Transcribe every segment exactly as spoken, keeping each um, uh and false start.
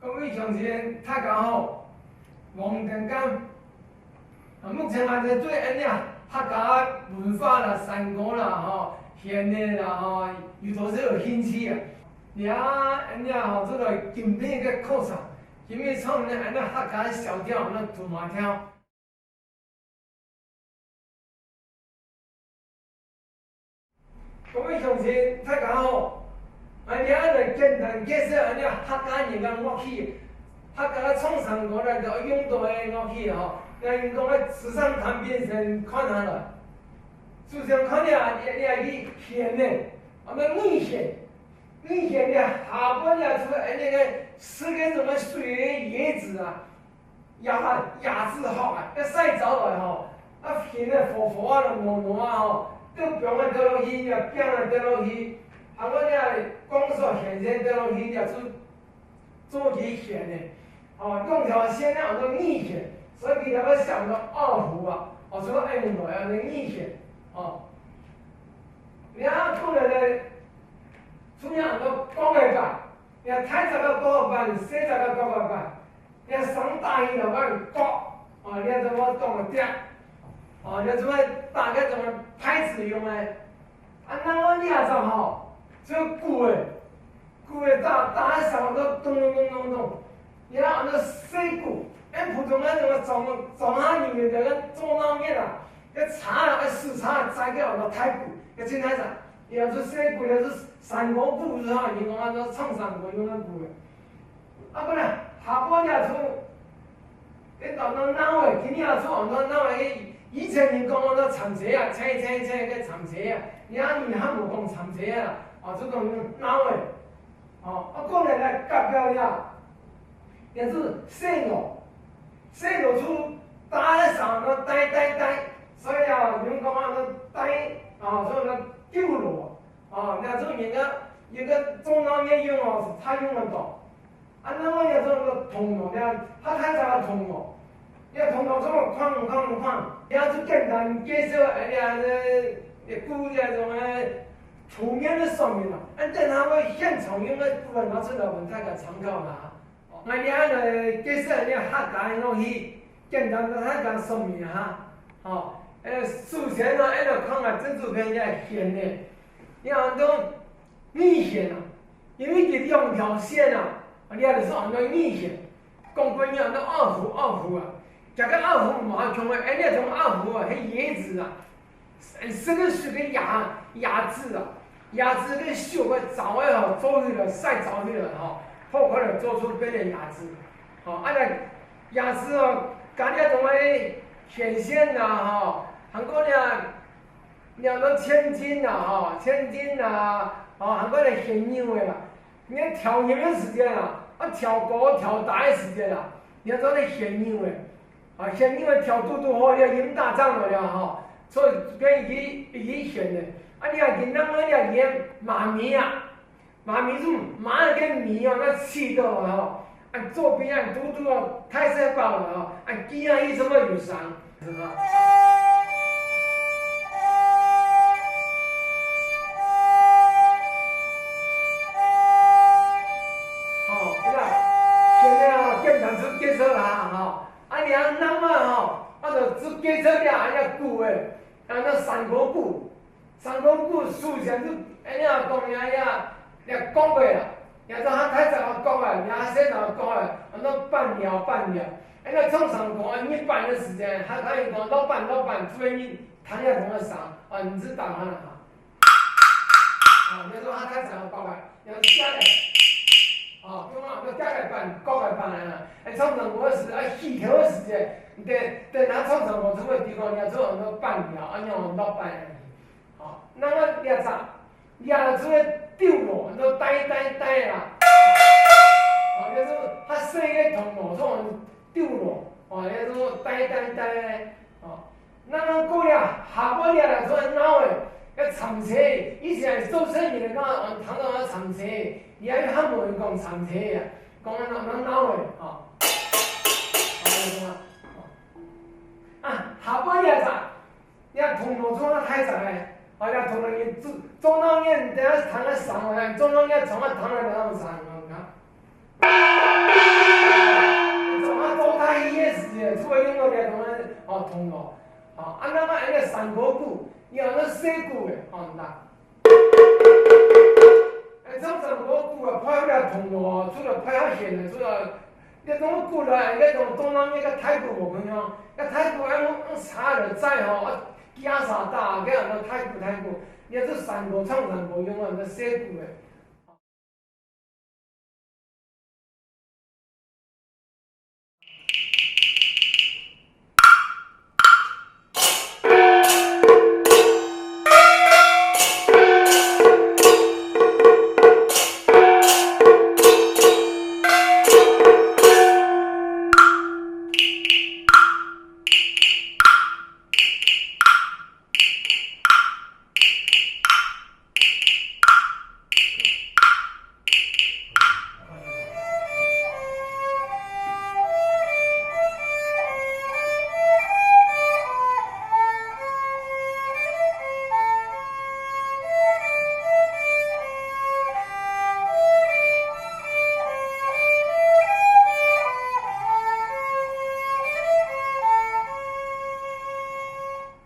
各位鄉親，大家好，王登剛。啊，目前𠊎兜對恁樣客家文化啦、山歌啦、吼、弦仔啦、吼，有多少有興趣啊？你啊，恁樣吼，做到今晡个課程，今晡唱呢，恁樣客家小調，恁樣土麻調。 各位鄉親，大家好！𠊎這下來簡單介紹恁樣客家人个樂器，客家个唱山歌呢，就用到个樂器吼。該人講个紙上談兵先看下來。首先看這，這，這个弦呢，𠊎兜耳弦，耳弦這下背這就係恁樣个，係个什麼水个椰子啊。 椰，椰子殼啊，該曬燥來吼，啊，弦仔火火啊，軟軟啊吼，就放仔掉落去，也放仔掉落去，還過這鋼索弦線掉落去，也就做起弦仔。吼，兩條線呢，安到耳弦，所以佢這个寫安到二胡啊，哦，所以愛用來安到耳弦，哦。你看，過來呢，出現安到角仔板，你看大隻个角仔板，細隻个角仔板。 你聲打起來會角，哦，你這做麼講个調，哦，你做麼打个做麼拍子用个。啊，另外這隻吼，就鼓仔，鼓仔打，打个聲音咚咚咚咚咚。你看安到細鼓，恁普通个這个莊，莊下人个這个做鬧熱啊，該茶啊，該使茶啊，載个安到大鼓，該真大隻。你安到細鼓，你安到山歌鼓是吼，人講安到唱山歌用个鼓仔。 啊，本來下背這就，這安到鬧仔，今日這安到鬧仔，以前人講安到長笛啊，切切切个長笛啊，這下人還無講長笛啊，啊，就講鬧仔。哦，啊，過來來隔壁這，這就細鑼，細鑼就打个聲安到噠噠噠，所以啊，人講安到噠，啊，所以安到舊鑼，啊，這種人家，人家做鬧熱用哦，係大用个到。 啊，另外這種个銅鑼，這較大隻个銅鑼，這銅鑼做麼哐哐哐，這就簡單介紹，哎呀，這，這鼓這種个圖面个說明了。啊，等下𠊎現場用个鼓仔拿出來分大家參考啦。𠊎這下來介紹這客家个樂器，簡單个大家說明一下。吼，呃，首先呢，愛來看下正主片這弦仔，這安到 耳弦啊，因為佢兩條線啊，這就係安到耳弦。講過你安到二胡，二胡啊，這个二胡無恁樣个，哎，這種二胡啊，係椰子啊，係个，係个椰，椰子啊，椰子个手个燥个吼，做起來，曬燥起來吼，好可能做出別个椰子。吼，啊，那椰子哦，加這種个弦線啊，吼，還過呢， 了到千斤啊，吼，千斤啊，吼，還過來弦鈕个啦。你調音个時間啊，啊，調高調低个時間啊，你愛做得弦鈕个。啊，弦鈕个調拄拄好，你个音打正來了，吼，所以變一，一弦个。啊，你若音正來了，你个媽咪啊， 媽咪就媽个咪哦，該試到哦，啊，左邊啊，嘟嘟哦，大細胞哦，啊，雞啊，一直會有聲，是吧？好，這个，現在啊，簡單就介紹啦，吼。啊，你啊，那麼吼，啊，就，就介紹了，哎呀，鼓个，啊，那山歌鼓。 山歌鼓首先就恁樣講呀呀，這角仔啊，也就較大隻个角仔，也較細隻个角仔，安到板了，板了。恁樣唱山歌啊，一板个時間，還可以講落板，落板，主要你彈這種个聲，啊，你就打它了哈。啊，也就較大隻个角仔，也就下來。啊，用啊，用下來板，角仔板啊。哎，唱山歌个時，哎，起頭个時間，你等，等下唱山歌就會知講，也就安到板了，啊，用落板。 好，那麼這隻，這隻就係丟咯，安到呆呆呆啊。好，這係較細个銅鑼，就安到丟咯，哦，這係呆呆呆个。哦，那麼過了，下半日來做鬧个，要長笛，以前做生意个，講，哦，聽到要長笛，你還有喊無人講長笛啊，講安到鬧鬧个，哦。好，你看，哦。啊，下半日啊， 這銅鑼做到大隻个，啊，這銅鑼佢做，做到你等下彈个聲啊，做到你唱个彈个那種聲，你看。做啊，做大戲个時節，就會用到這種个，哦，銅鑼。哦，啊，那麼恁樣山歌鼓，你看該細鼓个，哦，那。哎，唱山歌鼓啊，拍下來銅鑼，除了拍下弦个，除了，那種鼓來，那種東南亞个太鼓無共樣，該太鼓愛用，用沙來載吼，啊，幾下沙打，該安到太鼓，太鼓，你看這山歌，唱山歌用啊，該細鼓个。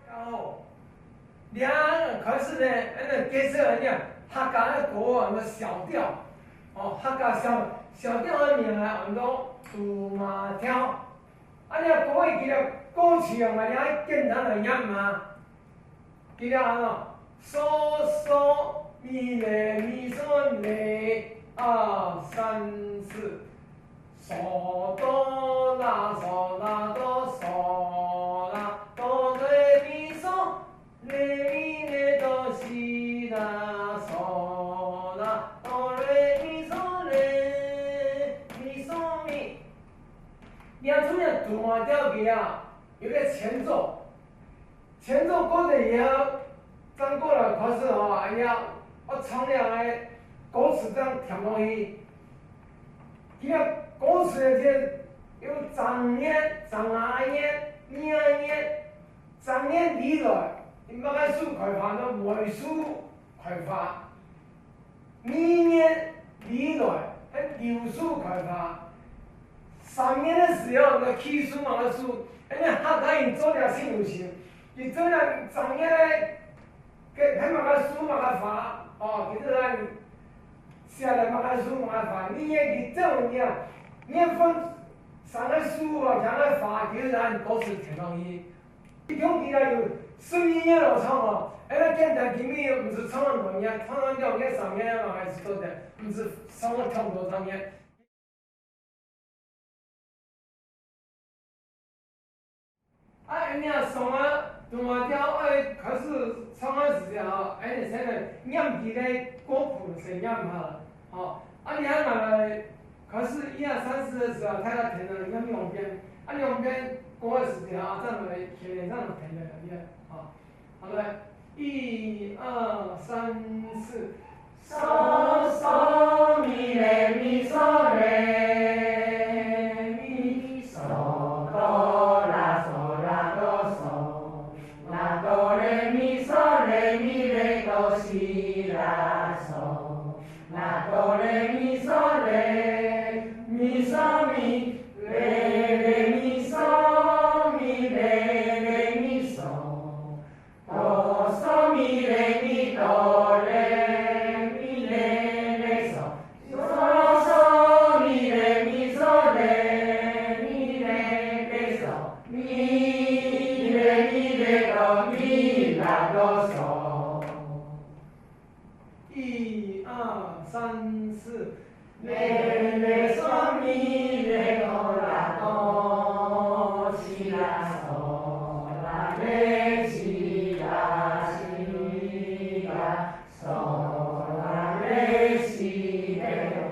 然後，這開始呢，恁樣介紹一下客家个歌啊，安到小調。哦，客家小，小調个名啊，安到都馬調。啊，這歌个其實歌詞啊，𠊎這簡單來唸嘛。其實安到，嗦嗦咪來咪嗦來，二三四。 嗦哆啦嗦啦哆嗦啦哆來咪嗦，來咪來哆西啦嗦啦哆來咪嗦來咪嗦咪。這出名都馬調个啊，有個前奏， 前奏過了以後，正過來開始吼，哎呀，愛唱了个歌詞正填落去。佢个歌詞呢，就有正月、正下月、二下月。正月以來，你麼个樹開花呢？梅樹開花。 二月以來，係柳樹開花。三月个時候，該楔樹麼个樹，因為客家人做了盡有心，佢做了正月个，該，係麼个樹麼个花，哦，佢就來寫了麼个樹麼个花。二月佢做了，月份生个樹啊，生个花，佢就來歌詞填落去。 一共佢也有十二月來唱哦，哎，該簡單，今日毋使唱到兩月，唱到兩月、三月嘛還係做得，毋使唱到忒多正月。啊，恁樣上啊，都馬調愛開始唱个時節吼，哎，你先來唸佢个歌譜先唸下來，吼。啊，你還拿來 開始一二三四个時候，大家聽了兩遍，啊，兩遍過个時間啊，正來，現在正來聽了兩遍，啊，好，來，一二三四。嗦嗦咪來咪嗦來，咪嗦哆啦嗦啦哆嗦，啦哆來咪嗦來，咪來哆西啦嗦。 啦哆來咪嗦來，咪嗦咪，來來咪嗦，咪來來咪嗦。哆嗦咪來咪哆來，咪來來嗦。嗦嗦咪來咪嗦來，咪來來嗦。咪來咪來哆，咪啦哆嗦。 一二三四。來來嗦咪來哆啦哆，西啦嗦啦來，西啦西啦嗦啦來，西來啦。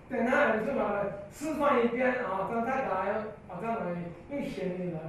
等下，你就把它示範一遍啊，讓大家要馬上來用旋律來。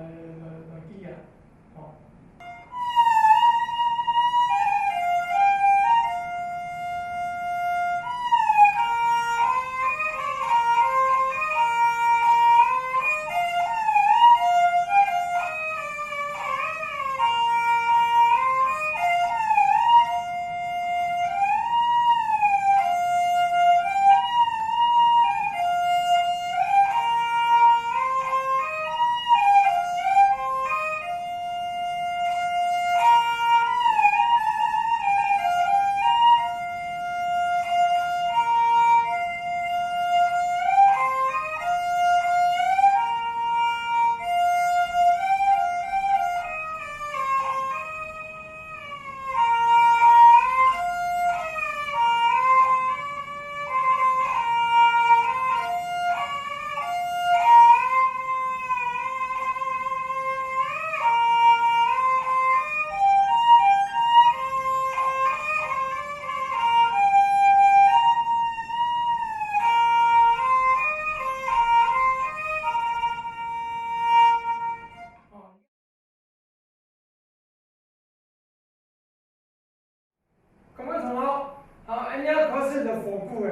鼓个，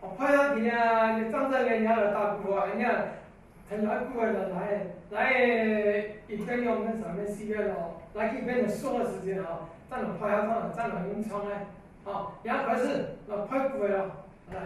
哦，拍下去呢，你站在那，你要打鼓啊，人家很难鼓个人来，来，一边用那上面四个咯，来一边的说的时间啊，站了拍下，站了，站了用唱哎，好，然后开始，那拍鼓个了，来。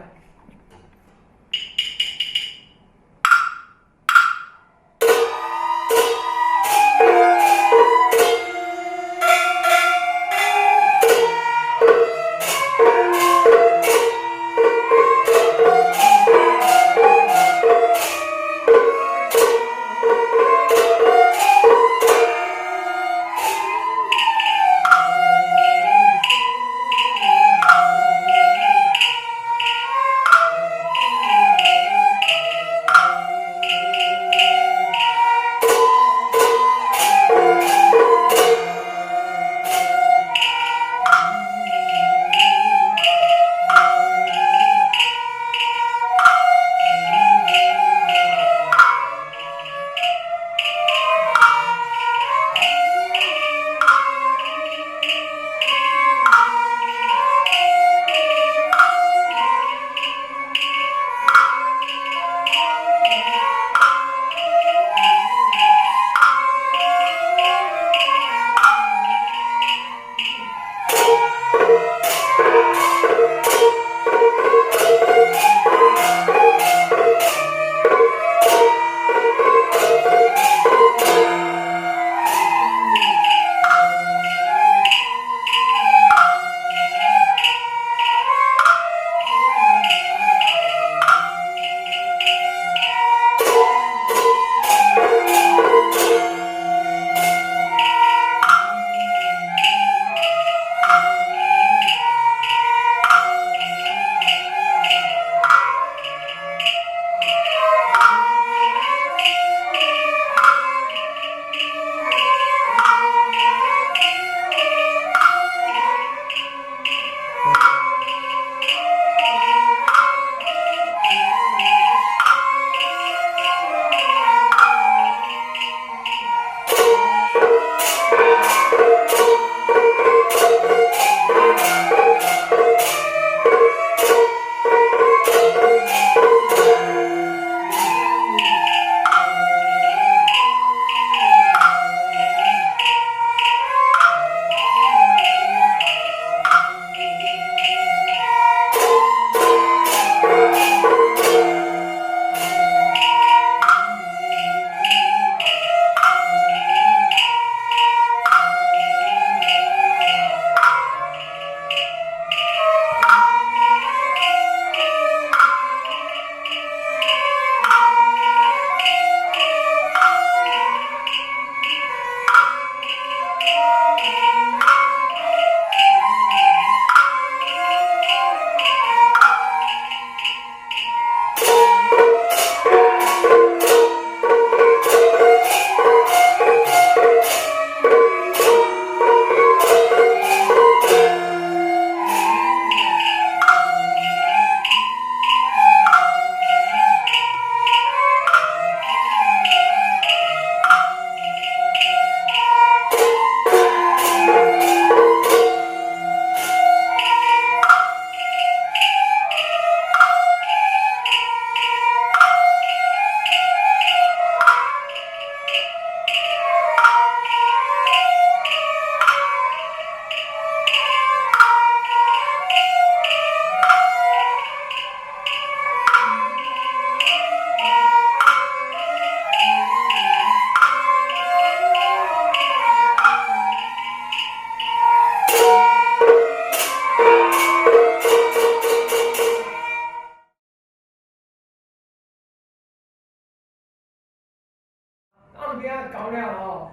恁樣搞了吼，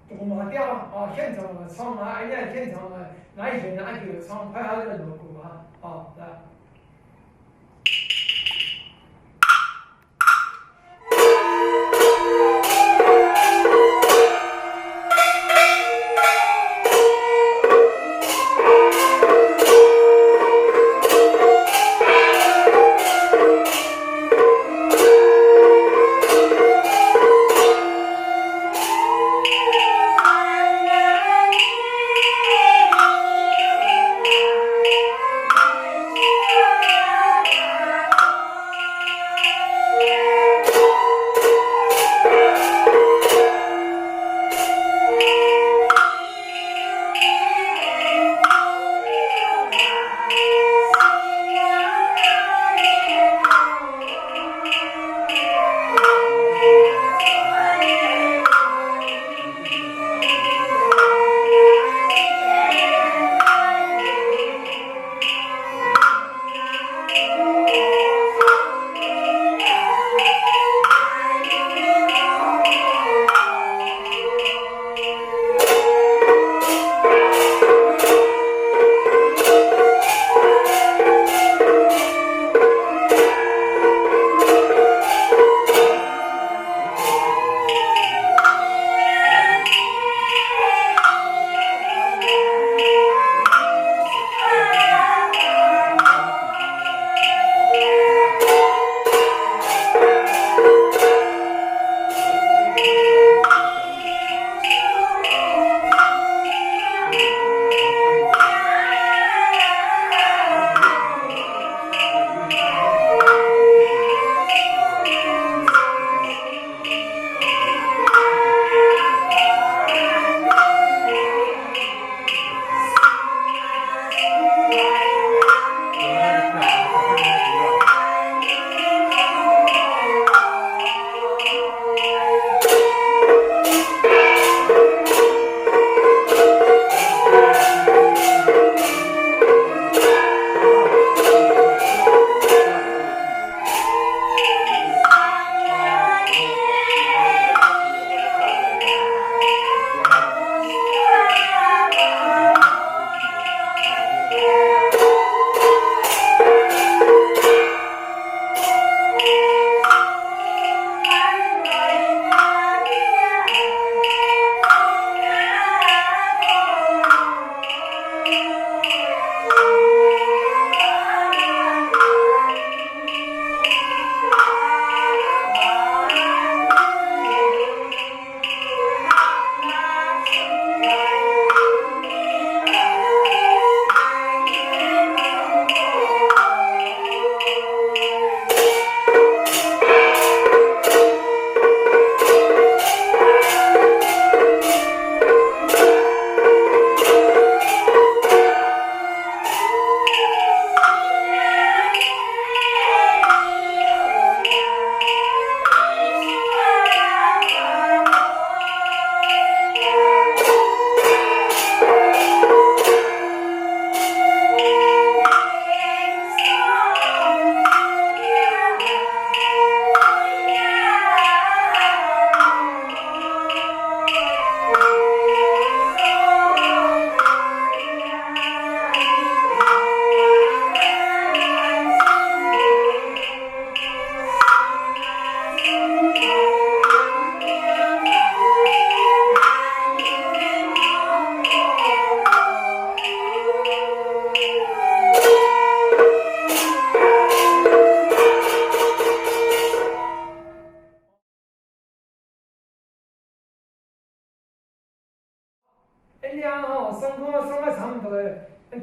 大麻調吼，現場个唱啊，恁樣現場个，來現啊，就唱，拍下這個鑼鼓啊，吼，來。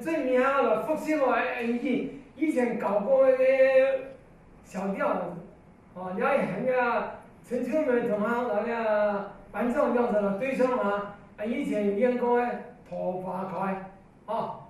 正名來複習哦，哎，以，以前教過个小調，哦，了以後啊，陳秋梅同學摎个班長兩儕來對唱啊，啊，以前有練過个桃花開，哦，